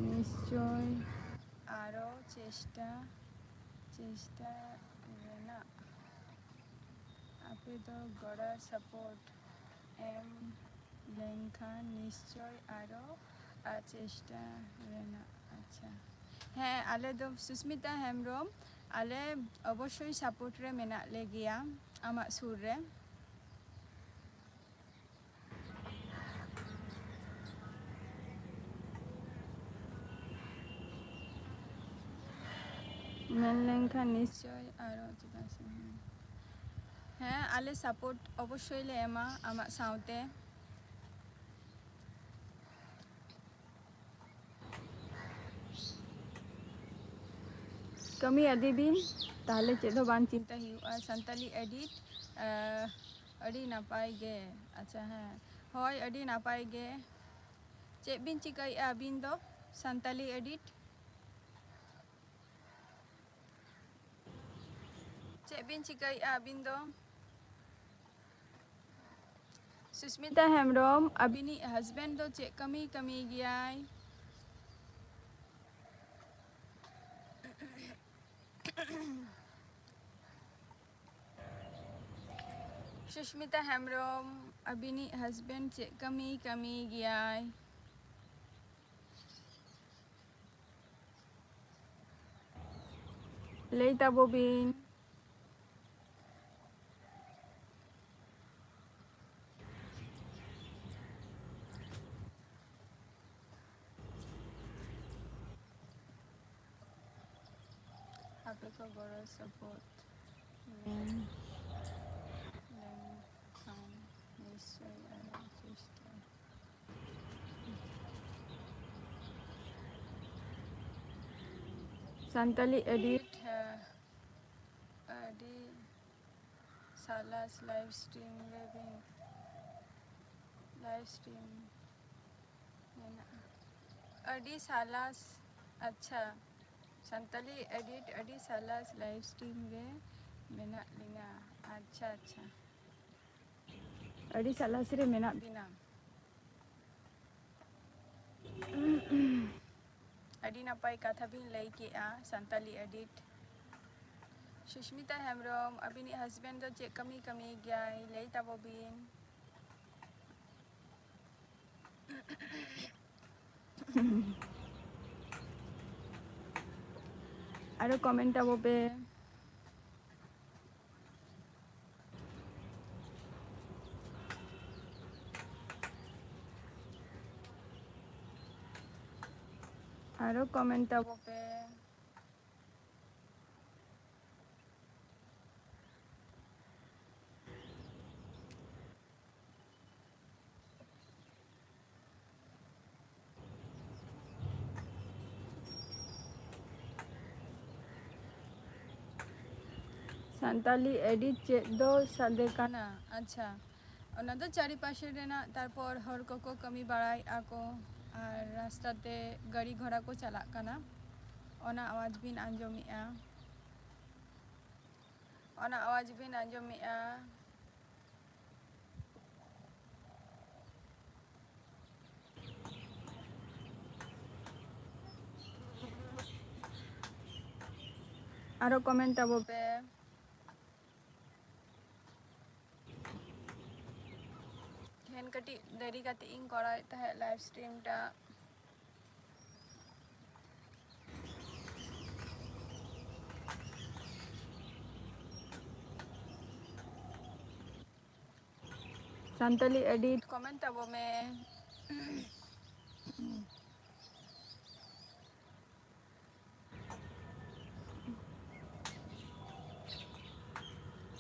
ᱱᱤᱥᱪᱚᱭ ᱟᱨᱚ ᱪᱮᱥᱴᱟ, ᱪᱮᱥᱴᱟ ᱨᱮᱱᱟᱜ᱾ ᱟᱯᱮ ᱫᱚ ᱜᱚᱲᱟ ᱥᱟᱯᱳᱨᱴ ᱮᱢ ᱞᱮᱱᱠᱷᱟᱱ ᱱᱤᱥᱪᱚᱭ ᱟᱨᱚ ᱪᱮᱥᱴᱟ ᱨᱮᱱᱟᱜ᱾ ᱟᱪᱪᱷᱟ, ᱦᱮᱸ, ᱟᱞᱮ ᱫᱚ ᱥᱩᱥᱢᱤᱛᱟ ᱦᱮᱢᱵᱨᱚᱢ, ᱟᱞᱮ ᱚᱵᱚᱥᱥᱳᱭ ᱥᱟᱯᱳᱨᱴ ᱨᱮ ᱢᱮᱱᱟᱜ ᱞᱮᱜᱮᱭᱟ ᱟᱢᱟᱜ ᱥᱩᱨ ᱨᱮ᱾ ᱢᱮᱱ ᱞᱮᱱᱠᱷᱟᱱ ᱱᱤᱥᱪᱚᱭ ᱟᱨᱚ ᱪᱮᱫᱟᱜ ᱥᱮ, ᱦᱮᱸ, ᱟᱞᱮ ᱥᱟᱯᱳᱨᱴ ᱚᱵᱚᱥᱥᱳᱭ ᱞᱮ ᱮᱢᱟ ᱟᱢᱟᱜ ᱥᱟᱶᱛᱮ᱾ ᱠᱟᱹᱢᱤ ᱤᱫᱤ ᱵᱤᱱ, ᱛᱟᱦᱞᱮ ᱪᱮᱫ ᱦᱚᱸ ᱵᱟᱝ ᱪᱤᱱᱛᱟᱹ ᱦᱩᱭᱩᱜᱼᱟ᱾ ᱥᱟᱱᱛᱟᱞᱤ ᱮᱰᱤᱴ, ᱟᱹᱰᱤ ᱱᱟᱯᱟᱭ ᱜᱮ᱾ ᱟᱪᱪᱷᱟ, ᱦᱮᱸ, ᱦᱳᱭ, ᱟᱹᱰᱤ ᱱᱟᱯᱟᱭ ᱜᱮ᱾ ᱪᱮᱫ ᱵᱤᱱ ᱪᱤᱠᱟᱹᱭᱮᱫᱼᱟ ᱟᱹᱵᱤᱱ ᱫᱚ? ᱥᱟᱱᱛᱟᱞᱤ ᱮᱰᱤᱴ, ᱪᱮᱫ ᱵᱤᱱ ᱪᱤᱠᱟᱹᱭᱮᱫᱼᱟ ᱟᱹᱵᱤᱱ ᱫᱚ? ᱥᱩᱥᱢᱤᱛᱟ ᱦᱮᱢᱵᱨᱚᱢ, ᱟᱹᱵᱤᱱᱤᱡ ᱦᱟᱡᱵᱮᱱᱰ ᱫᱚ ᱪᱮᱫ ᱠᱟᱹᱢᱤ ᱠᱟᱹᱢᱤ ᱜᱮᱭᱟᱭ? ᱥᱩᱥᱢᱤᱛᱟ ᱦᱮᱢᱵᱨᱚᱢ, ᱟᱹᱵᱤᱱᱤᱡ ᱦᱟᱡᱵᱮᱱᱰ ᱪᱮᱫ ᱠᱟᱹᱢᱤ ᱠᱟᱹᱢᱤ ᱜᱮᱭᱟᱭ? ᱞᱟᱹᱭ ᱛᱟᱵᱚ ᱵᱤᱱ᱾ ᱟᱯᱮ ᱠᱚ ᱜᱚᱲᱚ ᱥᱚᱯᱚᱦᱚᱫ ᱢᱮᱱ ᱞᱮᱱᱠᱷᱟᱱ ᱱᱤᱥᱪᱚᱭ ᱟᱞᱮ ᱪᱮᱥᱴᱟ᱾ ᱥᱟᱱᱛᱟᱞᱤ ᱮᱰᱤᱴ, ᱟᱹᱰᱤ ᱥᱟᱞᱟᱥ ᱞᱟᱭᱤᱵᱷ ᱥᱴᱨᱤᱢ ᱨᱮᱵᱤᱱ ᱞᱟᱭᱤᱵᱷ ᱥᱴᱨᱤᱢ ᱢᱮᱱᱟᱜᱼᱟ᱾ ᱟᱹᱰᱤ ᱥᱟᱞᱟᱥ, ᱟᱪᱪᱷᱟ, ᱥᱟᱱᱛᱟᱞᱤ ᱮᱰᱤᱴ ᱟᱹᱰᱤ ᱥᱟᱞᱟᱥ ᱞᱟᱭᱤᱵᱷ ᱥᱴᱨᱤᱢ ᱨᱮ ᱢᱮᱱᱟᱜ ᱞᱤᱧᱟ᱾ ᱟᱪᱪᱷᱟ, ᱟᱪᱪᱷᱟ, ᱟᱹᱰᱤ ᱥᱟᱞᱟᱥ ᱨᱮ ᱢᱮᱱᱟᱜ ᱵᱤᱱᱟ᱾ ᱟᱹᱰᱤ ᱱᱟᱯᱟᱭ ᱠᱟᱛᱷᱟ ᱵᱤᱱ ᱞᱟᱹᱭ ᱠᱮᱜᱼᱟ, ᱥᱟᱱᱛᱟᱞᱤ ᱮᱰᱤᱴ᱾ ᱥᱩᱥᱢᱤᱛᱟ ᱦᱮᱢᱵᱨᱚᱢ, ᱟᱹᱵᱤᱱᱤᱡ ᱦᱟᱥᱵᱮᱱᱰ ᱫᱚ ᱪᱮᱫ ᱠᱟᱹᱢᱤ ᱠᱟᱹᱢᱤ ᱜᱮᱭᱟᱭ? ᱞᱟᱹᱭ ᱛᱟᱵᱚ ᱵᱤᱱ᱾ ᱟᱨᱚ ᱠᱚᱢᱮᱱᱴ ᱟᱵᱚ ᱯᱮ᱾ ᱟᱨᱚ ᱠᱚᱢᱮᱱᱴ ᱟᱵᱚ ᱯᱮ᱾ ᱥᱟᱱᱛᱟᱞᱤ ᱮᱰᱤᱴ ᱪᱮᱫ ᱫᱚ ᱥᱟᱰᱮ ᱠᱟᱱᱟ? ᱟᱪᱪᱷᱟ, ᱚᱱᱟ ᱫᱚ ᱪᱟᱨᱤᱯᱟᱥᱮ ᱨᱮᱱᱟᱜ, ᱛᱟᱨᱯᱚᱨ ᱦᱚᱲ ᱠᱚᱠᱚ ᱠᱟᱹᱢᱤ ᱵᱟᱲᱟᱭᱮᱫᱼᱟ ᱠᱚ, ᱟᱨ ᱨᱟᱥᱛᱟ ᱛᱮ ᱜᱟᱹᱰᱤ ᱜᱷᱚᱲᱟ ᱠᱚ ᱪᱟᱞᱟᱜ ᱠᱟᱱᱟ, ᱚᱱᱟ ᱟᱣᱟᱡᱽ ᱵᱤᱱ ᱟᱸᱡᱚᱢᱮᱫᱼᱟ, ᱚᱱᱟ ᱟᱣᱟᱡᱽ ᱵᱤᱱ ᱟᱸᱡᱚᱢᱮᱫᱼᱟ᱾ ᱟᱨᱚ ᱠᱚᱢᱮᱱᱴ ᱛᱟᱵᱚ ᱯᱮ᱾ ᱛᱮᱦᱮᱧ ᱠᱟᱹᱴᱤᱡ ᱫᱮᱨᱤ ᱠᱟᱛᱮ ᱤᱧ ᱠᱚᱨᱟᱣᱮᱫ ᱛᱟᱦᱮᱸᱫ ᱞᱟᱭᱤᱵᱷ ᱥᱴᱨᱤᱢ ᱴᱟ᱾ ᱥᱟᱱᱛᱟᱞᱤ ᱮᱰᱤᱴ ᱠᱚᱢᱮᱱᱴ ᱛᱟᱵᱚ ᱢᱮ᱾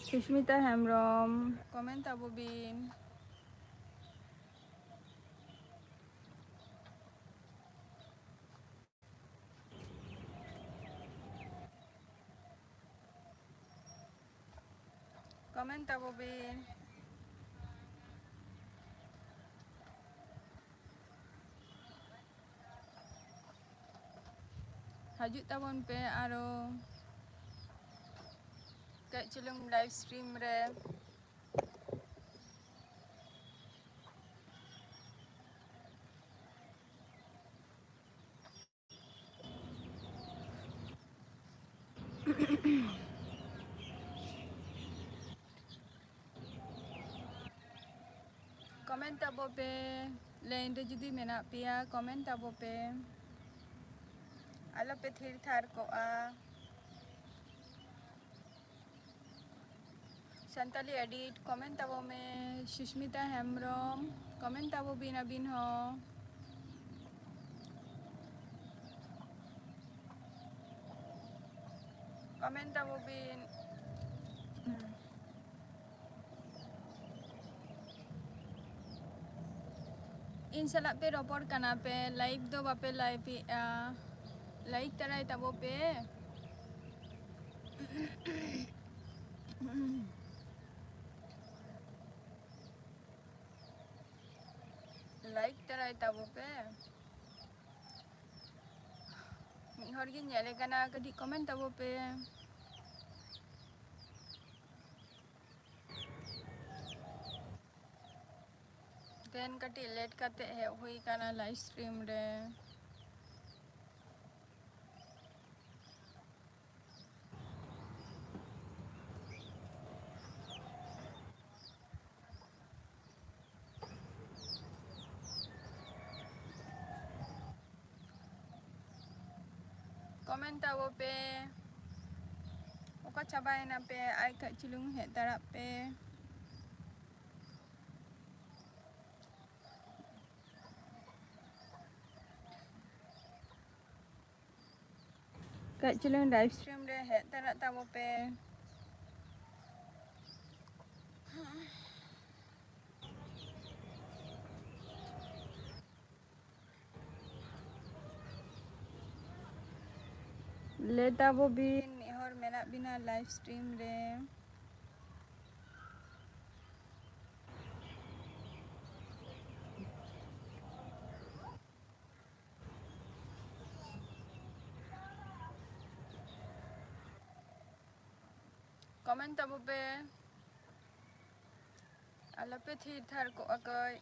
ᱥᱩᱥᱢᱤᱛᱟ ᱦᱮᱢᱵᱨᱚᱢ, ᱠᱚᱢᱮᱱᱴ ᱛᱟᱵᱚ ᱵᱤᱱ᱾ ᱠᱚᱢᱮᱱᱴ ᱛᱟᱵᱚ ᱵᱤᱱ᱾ ᱦᱤᱡᱩᱜ ᱛᱟᱵᱚᱱ ᱯᱮ ᱟᱨᱚ ᱠᱟᱹᱡ ᱪᱩᱞᱩᱝ live stream ᱨᱮ᱾ Comment ᱛᱟᱵᱚ ᱯᱮ, line ᱨᱮ ᱡᱩᱫᱤ ᱢᱮᱱᱟᱜ ᱯᱮᱭᱟ, comment ᱛᱟᱵᱚ ᱯᱮ, ᱟᱞᱚ ᱯᱮ ᱛᱷᱤᱨ ᱛᱷᱟᱨ ᱠᱚᱜᱼᱟ᱾ ᱥᱟᱱᱛᱟᱞᱤ edit, comment ᱛᱟᱵᱚ ᱢᱮ᱾ ᱥᱩᱥᱢᱤᱛᱟ ᱦᱮᱢᱵᱨᱚᱢ, comment ᱛᱟᱵᱚ ᱵᱤᱱ ᱟᱹᱵᱤᱱ ᱦᱚᱸ᱾ Comment ᱛᱟᱵᱚ ᱵᱤᱱ᱾ ᱤᱧ ᱥᱟᱞᱟᱜ ᱯᱮ ᱨᱚᱯᱚᱲ ᱠᱟᱱᱟ ᱯᱮ, like ᱫᱚ ᱵᱟᱯᱮ like ᱮᱜᱼᱟ, like ᱛᱟᱨᱟᱭ ᱛᱟᱵᱚ ᱯᱮ᱾ Like ᱛᱟᱨᱟᱭ ᱛᱟᱵᱚ ᱯᱮ᱾ ᱢᱤᱫ ᱦᱚᱲ ᱜᱤᱧ ᱧᱮᱞᱮ ᱠᱟᱱᱟ, ᱠᱟᱹᱴᱤᱡ comment ᱛᱟᱵᱚ ᱯᱮ᱾ ᱛᱮᱦᱮᱧ ᱠᱟᱹᱴᱤᱡ late ᱠᱟᱛᱮ ᱦᱮᱡ ᱦᱩᱭ ᱠᱟᱱᱟ live stream ᱨᱮ᱾ Comment ᱛᱟᱵᱚ ᱯᱮ᱾ ᱚᱠᱟ ᱪᱟᱵᱟᱭᱮᱱᱟ ᱯᱮ? ᱟᱭ ᱠᱟᱹᱡ ᱪᱩᱞᱩᱝ ᱦᱮᱡ ᱫᱟᱲᱟᱜ ᱯᱮ᱾ ᱠᱟᱹᱡ ᱪᱩᱞᱩᱝ live stream ᱨᱮ ᱦᱮᱡ ᱫᱟᱲᱟᱜ ᱛᱟᱵᱚ ᱯᱮ᱾ ᱞᱟᱹᱭ ᱛᱟᱵᱚ ᱵᱤᱱ, ᱢᱤᱫ ᱦᱚᱲ ᱢᱮᱱᱟᱜ ᱵᱤᱱᱟ live stream ᱨᱮ᱾ ᱠᱚᱢᱮᱱᱴ ᱛᱟᱵᱚ ᱯᱮ, ᱟᱞᱚᱯᱮ ᱛᱷᱤᱨ ᱛᱷᱟᱨ ᱠᱚᱜᱼᱟ ᱠᱟᱹᱡ᱾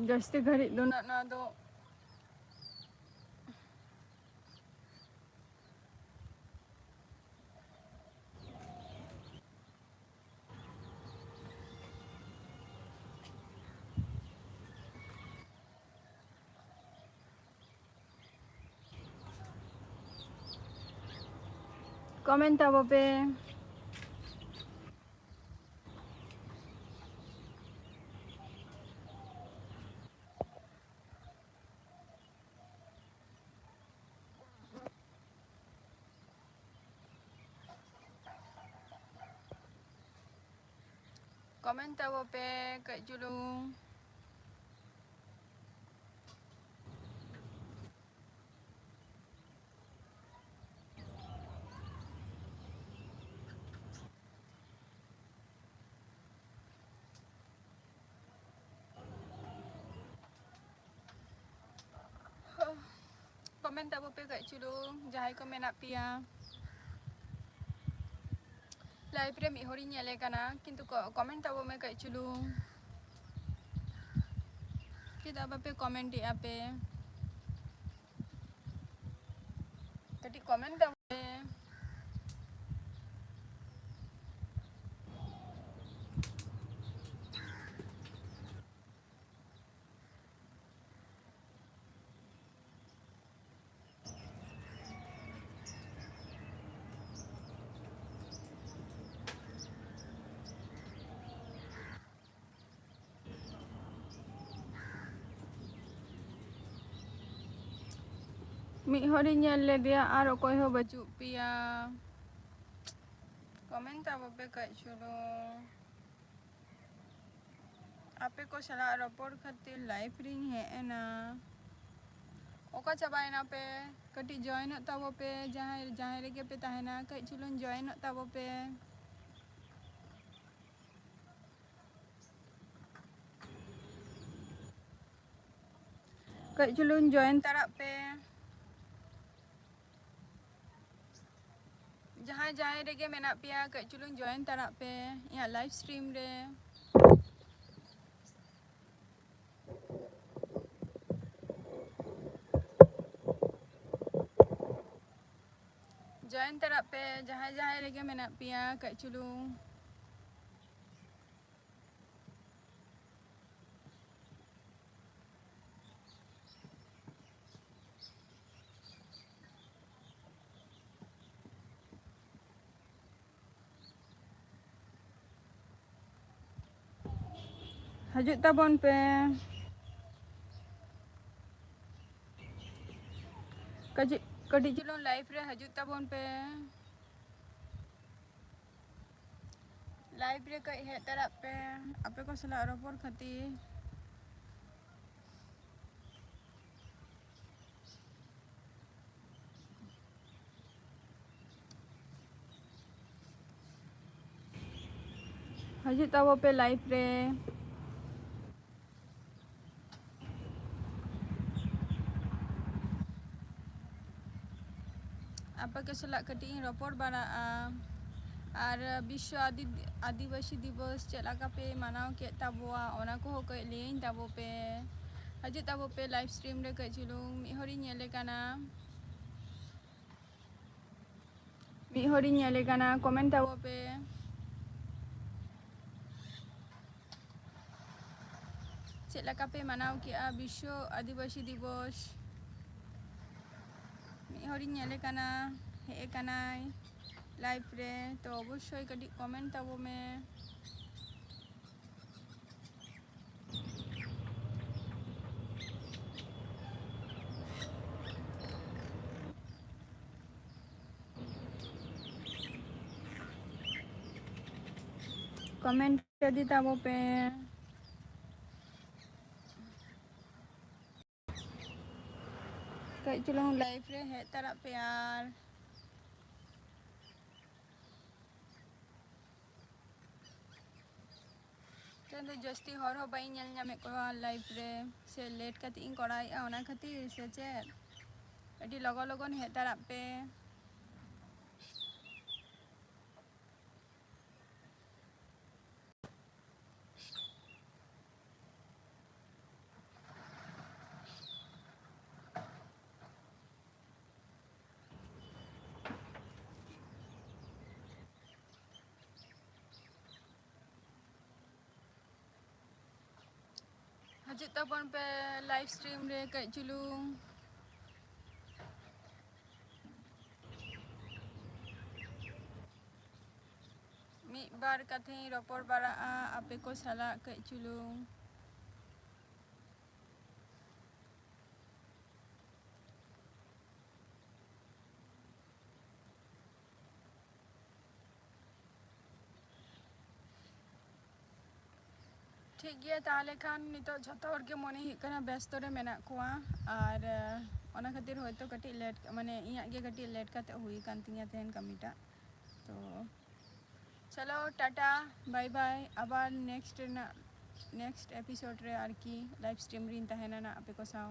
ᱡᱟᱹᱥᱛᱤ ᱜᱷᱟᱹᱲᱤᱡ ᱫᱚ ᱱᱟᱜ ᱱᱚᱣᱟ ᱫᱚ ᱠᱚᱢᱮᱱᱴ ᱛᱟᱵᱚ ᱯᱮ᱾ ᱠᱚᱢᱮᱱᱴ ᱛᱟᱵᱚ ᱯᱮ ᱠᱟᱹᱡ ᱪᱩᱞᱩᱝ᱾ ᱠᱚᱢᱮᱱᱴ ᱛᱟᱵᱚ ᱯᱮ ᱠᱟᱹᱡ ᱪᱩᱞᱩᱝ, ᱡᱟᱦᱟᱸᱭ ᱠᱚ ᱢᱮᱱᱟᱜ ᱯᱮᱭᱟ᱾ ᱞᱟᱭᱤᱵᱷ ᱨᱮ ᱢᱤᱫ ᱦᱚᱲᱤᱧ ᱧᱮᱞᱮ ᱠᱟᱱᱟ, ᱠᱤᱱᱛᱩ ᱠᱚ-, ᱠᱚᱢᱮᱱᱴ ᱛᱟᱵᱚ ᱢᱮ ᱠᱟᱹᱡ ᱪᱩᱞᱩᱝ᱾ ᱪᱮᱫᱟᱜ ᱵᱟᱯᱮ ᱠᱚᱢᱮᱱᱴ ᱮᱫᱼᱟ ᱯᱮ? ᱠᱟᱹᱴᱤᱡ ᱠᱚᱢᱮᱱᱴ ᱛᱟᱵᱚ ᱯᱮ᱾ ᱢᱤᱫ ᱦᱚᱲᱤᱧ ᱧᱮᱞ ᱞᱮᱫᱮᱭᱟ, ᱟᱨ ᱚᱠᱚᱭ ᱦᱚᱸ ᱵᱟᱹᱪᱩᱜ ᱯᱮᱭᱟ᱾ ᱠᱚᱢᱮᱱᱴ ᱛᱟᱵᱚ ᱯᱮ ᱠᱟᱹᱡ ᱪᱩᱞᱩᱝ᱾ ᱟᱯᱮ ᱠᱚ ᱥᱟᱞᱟᱜ ᱨᱚᱯᱚᱲ ᱠᱷᱟᱹᱛᱤᱨ ᱞᱟᱭᱤᱵᱷ ᱨᱤᱧ ᱦᱮᱡ ᱮᱱᱟ᱾ ᱚᱠᱟ ᱪᱟᱵᱟᱭᱮᱱᱟ ᱯᱮ? ᱠᱟᱹᱴᱤᱡ ᱡᱚᱭᱮᱱᱚᱜ ᱛᱟᱵᱚ ᱯᱮ, ᱡᱟᱦᱟᱸᱭ, ᱡᱟᱦᱟᱸᱭ ᱨᱮᱜᱮ ᱯᱮ ᱛᱟᱦᱮᱱᱟ, ᱠᱟᱹᱡ ᱪᱩᱞᱩᱝ ᱡᱚᱭᱮᱱᱚᱜ ᱛᱟᱵᱚ ᱯᱮ᱾ ᱠᱟᱹᱡ ᱪᱩᱞᱩᱝ ᱡᱚᱭᱮᱱ ᱛᱟᱨᱟᱜ ᱯᱮ᱾ ᱡᱟᱦᱟᱸᱭ ᱡᱟᱦᱟᱸᱭ ᱨᱮᱜᱮ ᱢᱮᱱᱟᱜ ᱯᱮᱭᱟ, ᱠᱟᱹᱡ ᱪᱩᱞᱩᱝ join ᱛᱟᱨᱟᱜ ᱯᱮ ᱤᱧᱟᱹᱜ live stream ᱨᱮ᱾ Join ᱛᱟᱨᱟᱜ ᱯᱮ, ᱡᱟᱦᱟᱸᱭ ᱡᱟᱦᱟᱸᱭ ᱨᱮᱜᱮ ᱢᱮᱱᱟᱜ ᱯᱮᱭᱟ, ᱠᱟᱹᱡ ᱪᱩᱞᱩᱝ᱾ ᱦᱤᱡᱩᱜ ᱛᱟᱵᱚᱱ ᱯᱮ᱾ ᱠᱟᱹᱴᱤᱡ, ᱠᱟᱹᱴᱤᱡ ᱪᱩᱞᱩᱝ live ᱨᱮ ᱦᱤᱡᱩᱜ ᱛᱟᱵᱚᱱ ᱯᱮ᱾ Live ᱨᱮ ᱠᱟᱹᱡ ᱦᱮᱡ ᱛᱟᱨᱟᱜ ᱯᱮ, ᱟᱯᱮ ᱠᱚ ᱥᱟᱞᱟᱜ ᱨᱚᱯᱚᱲ ᱠᱷᱟᱹᱛᱤᱨ᱾ ᱦᱤᱡᱩᱜ ᱛᱟᱵᱚ ᱯᱮ live ᱨᱮ᱾ ᱟᱯᱮ ᱠᱚ ᱥᱟᱞᱟᱜ ᱠᱟᱹᱴᱤᱡ ᱤᱧ ᱨᱚᱯᱚᱲ ᱵᱟᱲᱟᱜᱼᱟ᱾ ᱟᱨ ᱵᱤᱥᱥᱚ ᱟᱹᱫᱤ-, ᱟᱹᱫᱤᱵᱟᱹᱥᱤ ᱫᱤᱵᱚᱥ ᱪᱮᱫ ᱞᱮᱠᱟ ᱯᱮ ᱢᱟᱱᱟᱣ ᱠᱮᱫ ᱛᱟᱵᱚᱣᱟ, ᱚᱱᱟ ᱠᱚᱦᱚᱸ ᱠᱟᱹᱡ ᱞᱟᱹᱭᱟᱹᱧ ᱛᱟᱵᱚ ᱯᱮ᱾ ᱦᱤᱡᱩᱜ ᱛᱟᱵᱚ ᱯᱮ live stream ᱨᱮ ᱠᱟᱹᱡ ᱪᱩᱞᱩᱝ᱾ ᱢᱤᱫ ᱦᱚᱲᱤᱧ ᱧᱮᱞᱮ ᱠᱟᱱᱟ, ᱢᱤᱫ ᱦᱚᱲᱤᱧ ᱧᱮᱞᱮ ᱠᱟᱱᱟ, comment ᱛᱟᱵᱚ ᱯᱮ᱾ ᱪᱮᱫ ᱞᱮᱠᱟ ᱯᱮ ᱢᱟᱱᱟᱣ ᱠᱮᱜᱼᱟ ᱵᱤᱥᱥᱚ ᱟᱹᱫᱤᱵᱟᱹᱥᱤ ᱫᱤᱵᱚᱥ? ᱢᱤᱫ ᱦᱚᱲᱤᱧ ᱧᱮᱞᱮ ᱠᱟᱱᱟ, ᱦᱮᱡ ᱟᱠᱟᱱᱟᱭ live ᱨᱮ, ᱛᱚ ᱚᱵᱚᱥᱥᱳᱭ ᱠᱟᱹᱴᱤᱡ comment ᱛᱟᱵᱚ ᱢᱮ᱾ Comment ᱤᱫᱤ ᱛᱟᱵᱚ ᱯᱮ᱾ ᱠᱟᱹᱡ ᱪᱩᱞᱩᱝ live ᱨᱮ ᱦᱮᱡ ᱛᱟᱨᱟᱜ ᱯᱮ ᱟᱨ᱾ ᱛᱮᱦᱮᱧ ᱫᱚ ᱡᱟᱹᱥᱛᱤ ᱦᱚᱲ ᱦᱚᱸ ᱵᱟᱹᱧ ᱧᱮᱞ ᱧᱟᱢᱮᱫ ᱠᱚᱣᱟ live ᱨᱮ, ᱥᱮ late ᱠᱟᱛᱮ ᱤᱧ ᱠᱚᱨᱟᱣᱮᱫᱼᱟ ᱚᱱᱟ ᱠᱷᱟᱹᱛᱤᱨ ᱥᱮ ᱪᱮᱫ? ᱟᱹᱰᱤ ᱞᱚᱜᱚᱱ ᱞᱚᱜᱚᱱ ᱦᱮᱡ ᱛᱟᱨᱟᱜ ᱯᱮ᱾ ᱦᱤᱡᱩᱜ ᱛᱟᱵᱚᱱ ᱯᱮ live stream ᱨᱮ ᱠᱟᱹᱡ ᱪᱩᱞᱩᱝ᱾ ᱢᱤᱫ ᱵᱟᱨ ᱠᱟᱛᱷᱟᱧ ᱨᱚᱯᱚᱲ ᱵᱟᱲᱟᱜᱼᱟ ᱟᱯᱮ ᱠᱚ ᱥᱟᱞᱟᱜ ᱠᱟᱹᱡ ᱪᱩᱞᱩᱝ᱾ ᱴᱷᱤᱠ ᱜᱮᱭᱟ, ᱛᱟᱦᱚᱞᱮ ᱠᱷᱟᱱ ᱱᱤᱛᱚᱜ ᱡᱷᱚᱛᱚ ᱦᱚᱲ ᱜᱮ ᱢᱚᱱᱮ ᱦᱩᱭᱩᱜ ᱠᱟᱱᱟ ᱵᱮᱥᱛᱚ ᱨᱮ ᱢᱮᱱᱟᱜ ᱠᱚᱣᱟ, ᱟᱨ ᱚᱱᱟ ᱠᱷᱟᱹᱛᱤᱨ ᱦᱚᱭᱛᱳ ᱠᱟᱹᱴᱤᱡ ᱞᱮᱴ, ᱢᱟᱱᱮ ᱤᱧᱟᱹᱜ ᱜᱮ ᱠᱟᱹᱴᱤᱡ ᱞᱮᱴ ᱠᱟᱛᱮ ᱦᱩᱭ ᱟᱠᱟᱱ ᱛᱤᱧᱟᱹ ᱛᱮᱦᱮᱧ ᱠᱟᱹᱢᱤᱴᱟᱜ᱾ ᱛᱚ ᱪᱚᱞᱚ ᱴᱟᱴᱟ, ᱵᱟᱭ ᱵᱟᱭ, ᱟᱵᱟᱨ next ᱨᱮᱱᱟᱜ, next episode ᱨᱮ ᱟᱨᱠᱤ live stream ᱨᱤᱧ ᱛᱟᱦᱮᱱᱟ ᱱᱟᱜ ᱟᱯᱮ ᱠᱚ ᱥᱟᱶ᱾